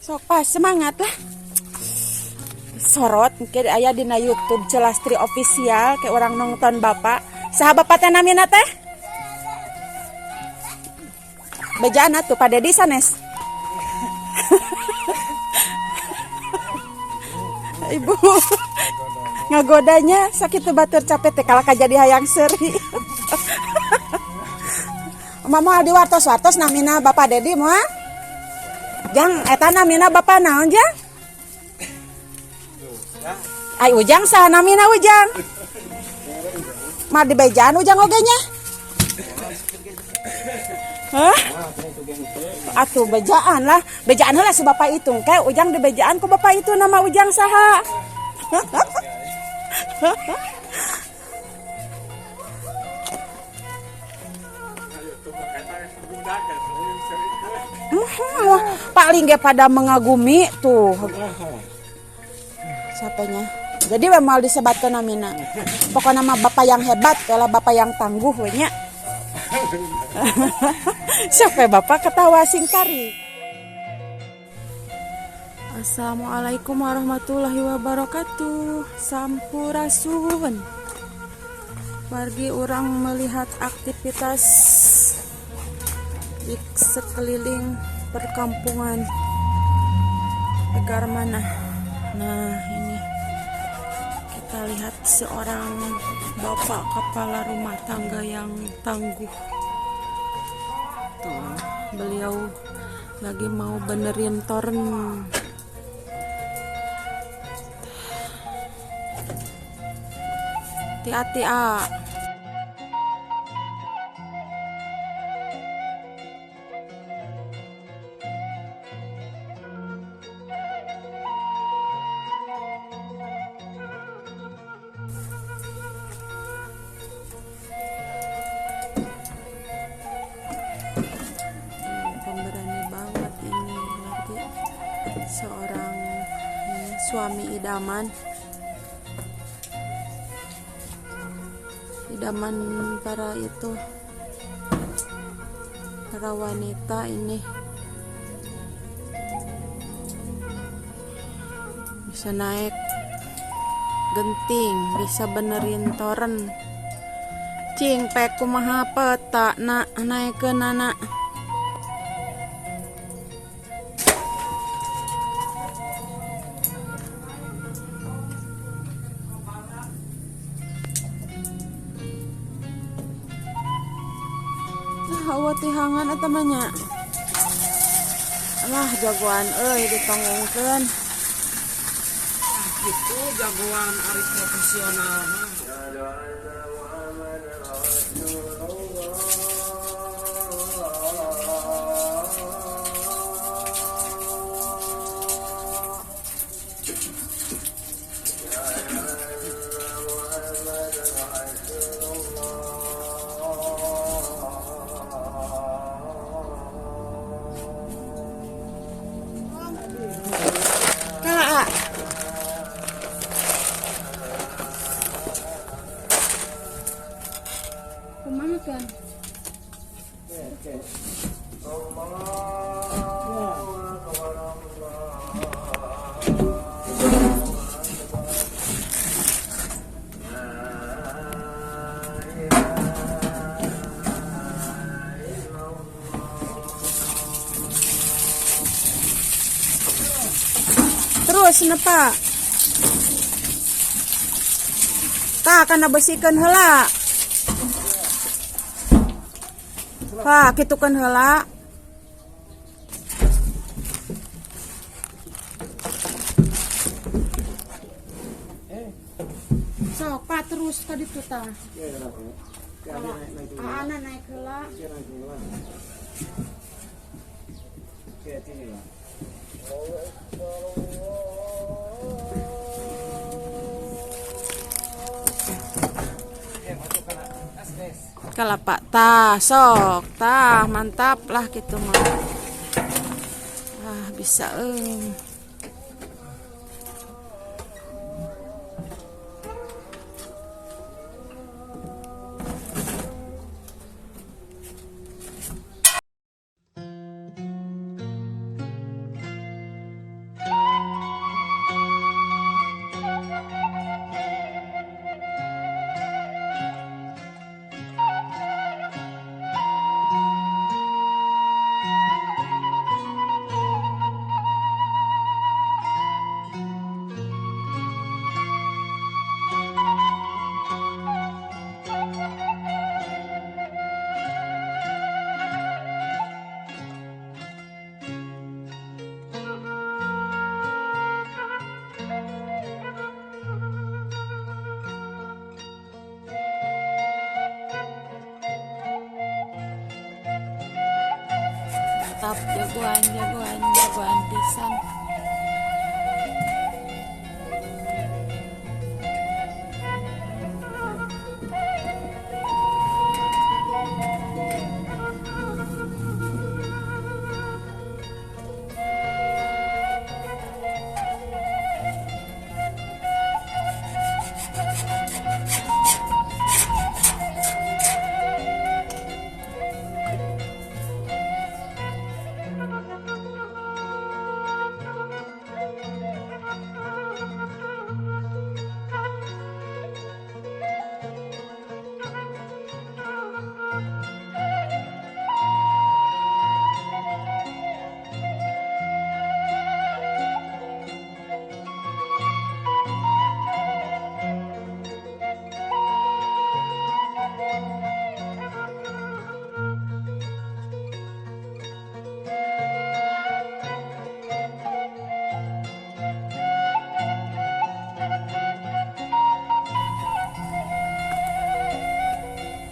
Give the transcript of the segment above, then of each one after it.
Sok pas semangat lah. Sorot mungkin aya dina YouTube Celastri Official kayak orang nonton bapak. Saha bapak teh namina teh? Bejaan atuh Pak Dedi sanes. Ibu ngagodanya sakit batur capek teh kalah jadi hayang seuri. Mama di wartos-wartos namina Bapak Dedi moal? Jang eta namina Bapak naon jang? Ai Ujang saha namina Ujang? Mah di bejaan Ujang oge nya? Hah? Atuh bejaan lah, bejaan heula si bapak itu. Kayak Ujang di bejaan ku bapak itu nama Ujang saha? Paling ge pada mengagumi tuh. Siapanya? Jadi we moal disebatkeun namina. Pokokna mah bapak yang hebat, kalau bapak yang tangguh we nya. Siapa bapak ketawa sing tarik. Assalamualaikum warahmatullahi wabarakatuh. Sampurasun. Wargi orang melihat aktivitas di sekeliling perkampungan Hegarmanah. Nah, ini kita lihat seorang bapak kepala rumah tangga yang tangguh. Tuh, beliau lagi mau benerin toren. Hati-hati, ah. Pemberani banget ini lagi seorang ini, suami idaman, idaman para itu para wanita ini bisa naik genting, bisa benerin toren. Cing pek kumaha peta nak naik ke nana. Hawa tihangan eta mah nya. Alah jagoan euy ditonggongkeun. Gitu jagoan ari profesional mah. Kala, ah. Kumaha kan? Terus nepa. Tah kana bersihkeun heula. Tah kitukeun heula. Sok Pak terus ka ditu tah. Aana naik heula. Kelapa tah sok tah mantap lah gitu mah. Ah bisa euy. Mantap, jagoan, jagoan, jagoan pisan.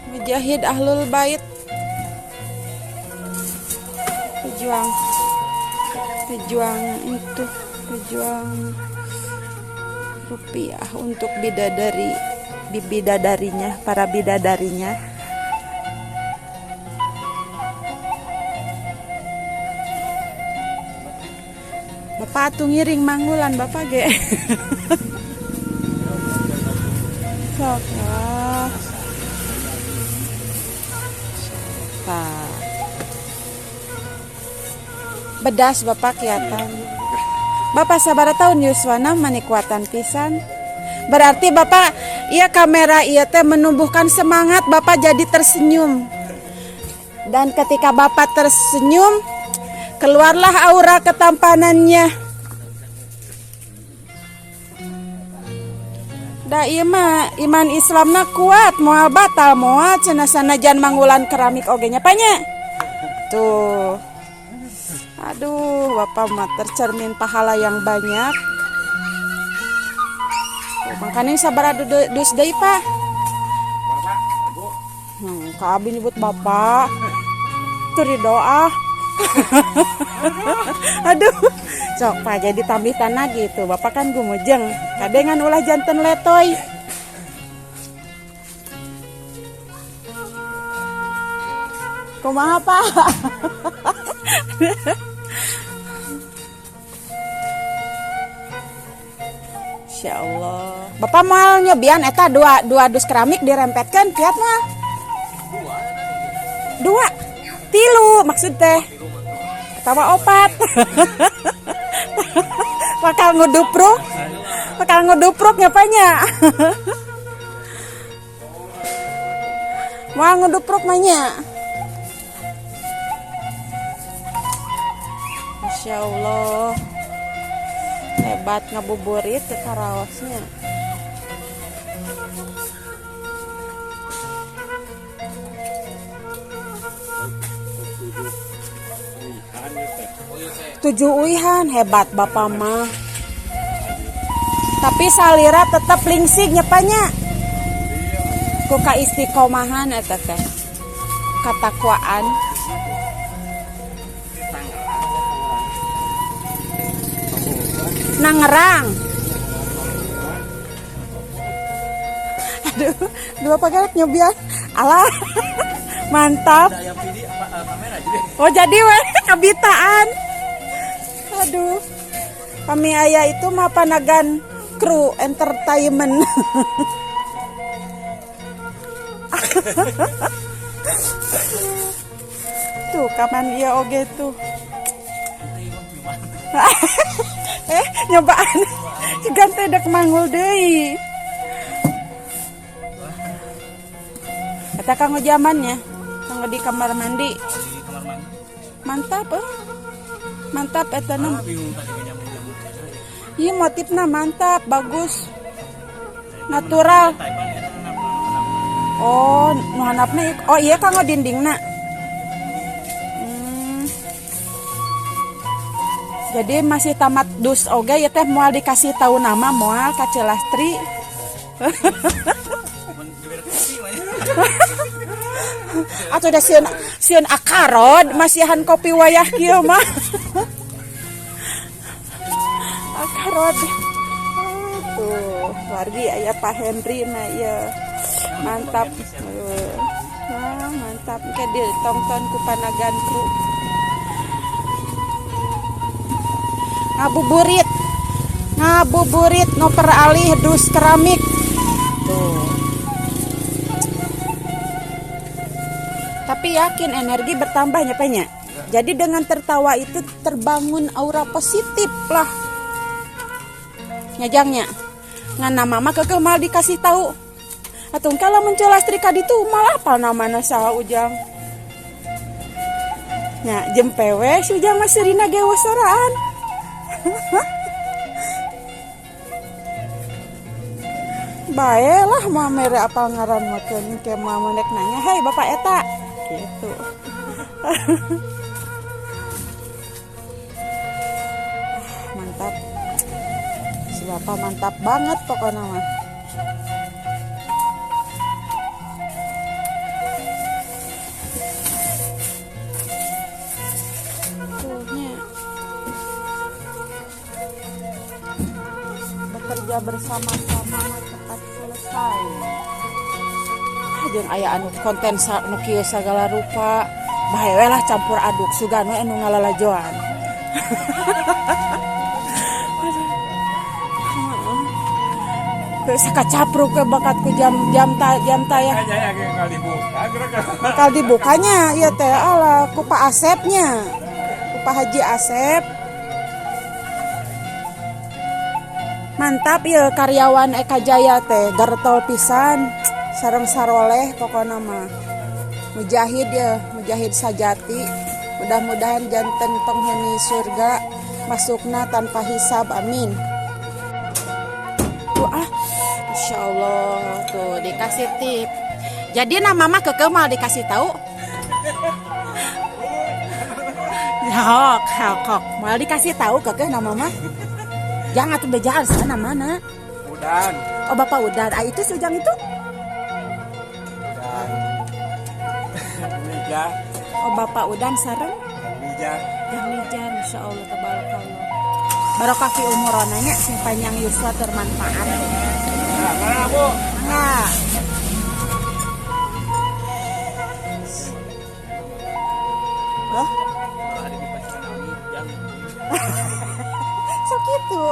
Mujahid Ahlul Bait, pejuang, pejuang itu, pejuang rupiah untuk bidadari, bidadarinya, para bidadarinya. Bapak atuh ngiring manggulan bapak ge. Sok ah. Pak. Bedas bapak kelihatan. Bapak sabaraha tahun yuswana manikuatan pisan. Berarti bapak iya kamera iya teh menumbuhkan semangat bapak jadi tersenyum. Dan ketika bapak tersenyum, keluarlah aura ketampanannya. Da ieu mah iman Islamna kuat, moal batal moal cenah sanajan manggulan keramik oge nya nya. Tuh. Aduh, bapak mah tercermin pahala yang banyak. Tuh, makanya sabaraha dus deui, Pak? Bapak, Bu. Ka abi nyebut bapak. Tuh doa. Aduh, sok Pak jadi tambih tanah gitu. Bapak kan gumujeng. Kadengan ulah janten letoy. Kumaha, Pak? Masya Allah. Bapak moal nyobian eta dua dua dus keramik dirempetkan kiat mah. Dua. Tilu maksud teh. Tawa opat. Bakal ngudupruk. Bakal ngudupruk nyapanya. Moal ngudupruk mah. Masya Allah. Hebat ngabuburit ke karaosnya. 7 uihan hebat bapak mah. Tapi salira tetap lingsing nyepanya. Ku kaistiqomahan eta teh. Katakwaan. Nangerang. Aduh, dua pakai nyobian. Alah. Mantap. Oh, jadi weh kabitaan. Aduh. Kami ayah itu mah panagan kru entertainment. Tuh, kapan iya oge tuh. Nyobaan. Cigan teh dek manggul deui. Kata kanggo zamannya, kanggo di kamar mandi. Di kamar mandi. Mantap eh. Mantap eta Ah, na. Bingung tadi nyambung-nyambung. Iya motifna mantap, bagus. Natural. Taipan eta kenapa? Kenapa? Oh, nu handapna ieu. Oh iya kanggo dindingna. Jadi masih tamat dus oge ya teh moal dikasih tahu nama moal ka Celastri. Mun dibere kopi mah. Atau da sieun sieun akarod masihan kopi wayah kieu mah. Akarod. Tuh, wargi aya Pak Henry na ieu. Mantap. Wah, mantap engke ditonton ku Panagan kru. Ngabuburit. Ngabuburit ngoper alih dus keramik. Tuh. Tapi yakin energi bertambahnya Pak nya. Jadi dengan tertawa itu terbangun aura positif lah. Nyajangnya. Ngan nama mah keukeuh mal dikasih tahu. Atau kalau muncul lastri ka ditu malah apal namana saha Ujang. Nya jempe we si Ujang mah seurina ge soraan. Bae lah mah mere apal ngaran mah keun ke mah nek nanya, "Hei bapak eta." Gitu. Mantap. Si bapak mantap banget pokoknya mah. Tuh nya. Bekerja bersama-sama cepat selesai. Jeung aya anu konten nu kieu sagala rupa. Bae we lah campur aduk sugan we anu ngalalajoan. Geus sakacapruk we bakat ku jam jam ta, jam tayang. Bakal dibukanya ieu teh ala ku Pak Asepnya. Ku Pak Haji Asep. Mantap ya karyawan Eka Jaya teh gartol pisan sareng saroleh pokona mah. Mujahid ya, mujahid sajati. Mudah-mudahan janten penghuni surga masukna tanpa hisab, amin. Tuh ah, Masya Allah tuh dikasih tip. Jadi nama mah keukeuh mal dikasih tahu. Ya, kok mal dikasih tahu keukeuh nama mah. Jangan tuh bejaan sana mana? Udan. Oh Bapak Udan, ah itu si Ujang itu? Udan. Mija. Oh Bapak Udan sareng? Mija. Yang Mija, Masya Allah, tabarakallah. Barokah fi umuronanya sing panjang yuswa bermanfaat. Nah, mana Bu? Enggak. Hah? Sok gitu.